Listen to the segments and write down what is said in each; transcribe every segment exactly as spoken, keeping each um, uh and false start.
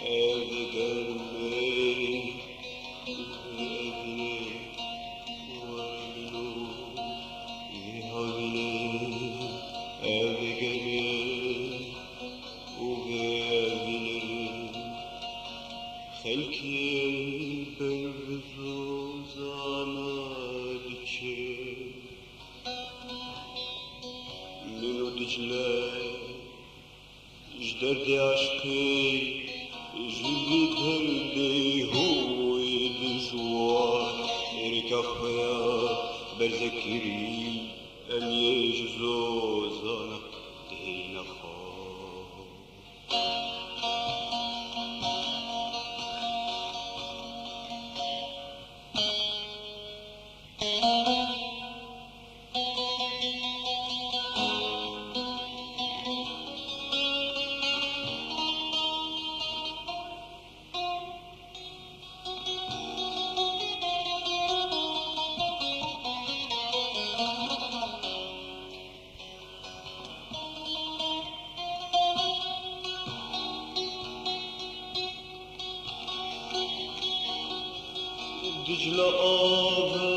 Ev germê, ev germê, were min û vê havînê, ev germê û vê havînê. Xelkê ber zozana diçe. Min û Dicle ji derdê aşqê, ji vî derdê hûyê dijwar, êrika xwe ya berze kirî, em yê ji zozana dihêne xwe. Dicle ave,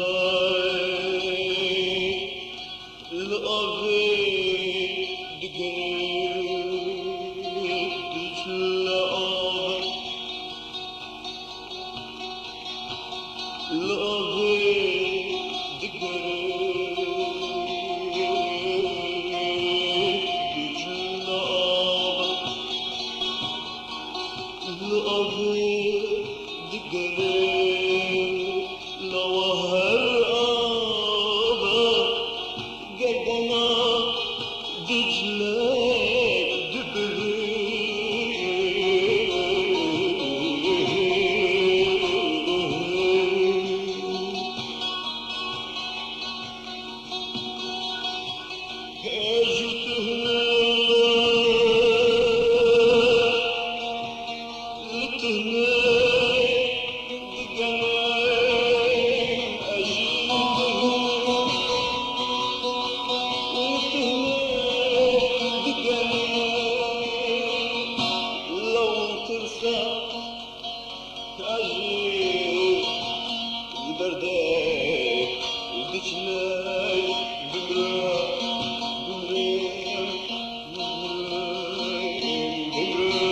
li avê digere. Dicle ave, li avê digere. Dicle ave, li avê digere. Lawa her ava gerdana Dicle dibire. Ez ji tihne, li tihne digenim, ez ji tihne, li tihne digenim. Law tirsa, ez jî ji derdê Dicle bimrim, bimrim, bimrim, bimrim.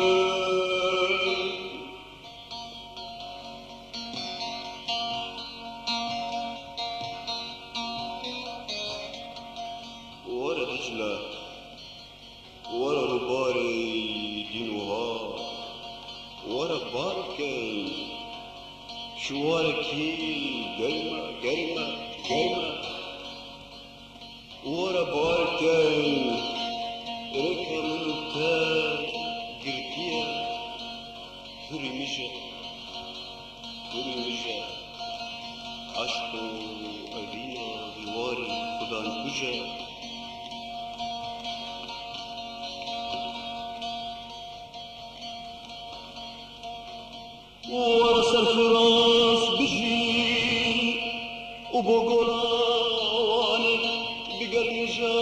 Were Dicle, were rûbarê dîn wiha, were bar keyn, şiwarekî germ e, germ e, germ e. Were bar keyn, rêka min û te girtî ye, hûrî min je, hûrî min je. Eşq û evîna dîwarî xudan kuj e. Were serfiraz bijî û bo gola wan bigerin je.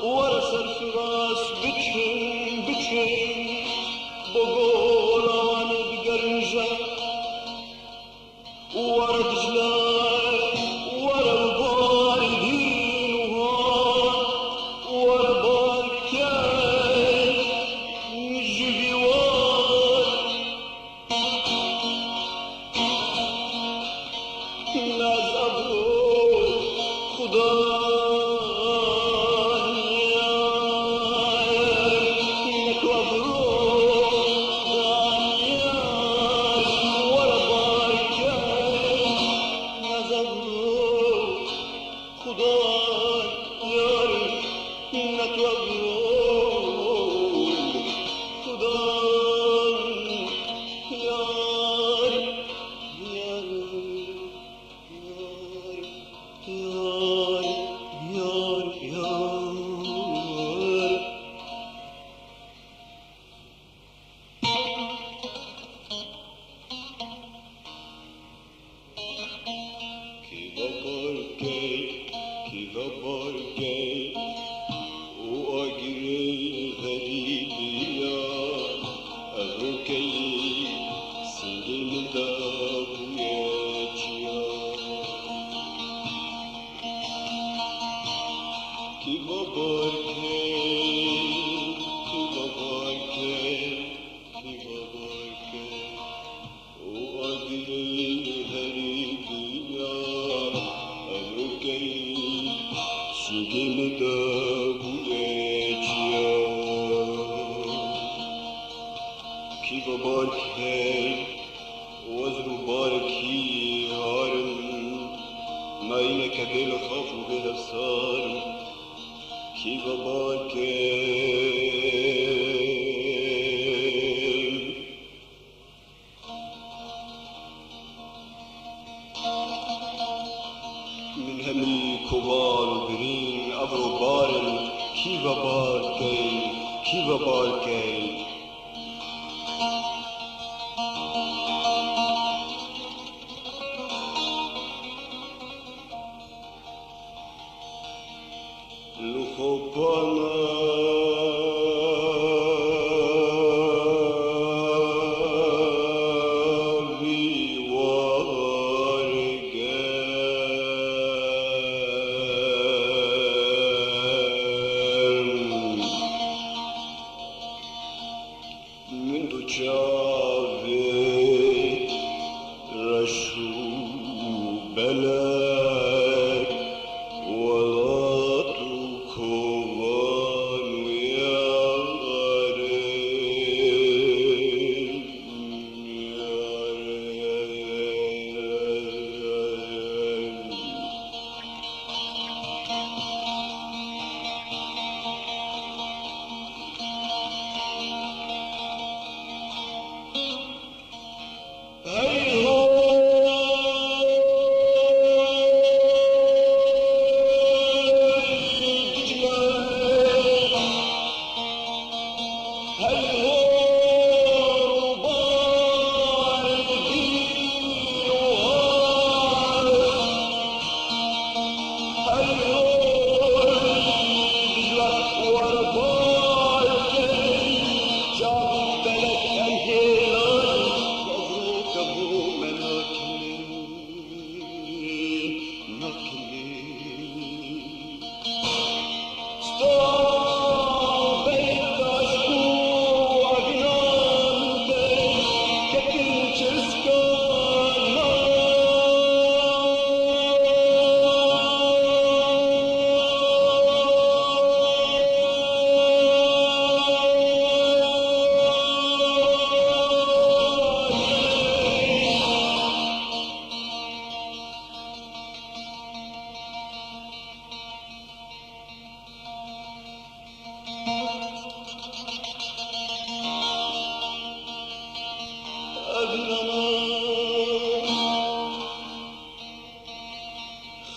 Were serfiraz biçin, biçin, bo gola wan bigerin je. Were Dicle, were bar dîn û han, were bar key, ji vî war. Barke, kîva barke, û adî herî dinya, evro key, sûgê min de bûye çiya. Kîva barke, wezr û barekî harin, nayîne kedê li xaf û bê hevsar. Kîva barke. Min hemî kovar û birîn evro bar in, kîva bar keyn, kîva bar keyn. Li xopana vî wargem. Min du çavê reş û belek, welat û kovan û yarin.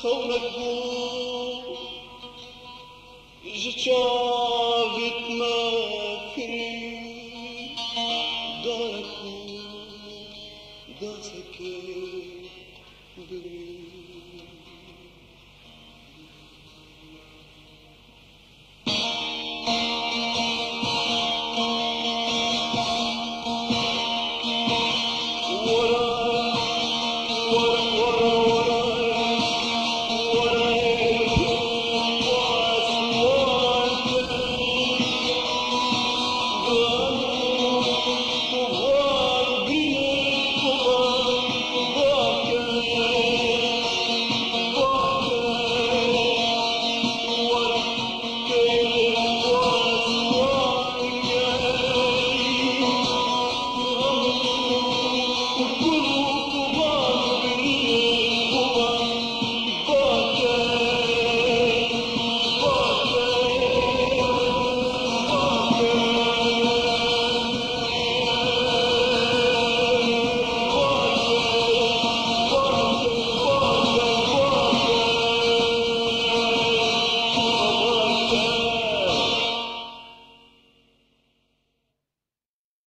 Xewnek bû ji çavêt me firî, darek û dasekê birî.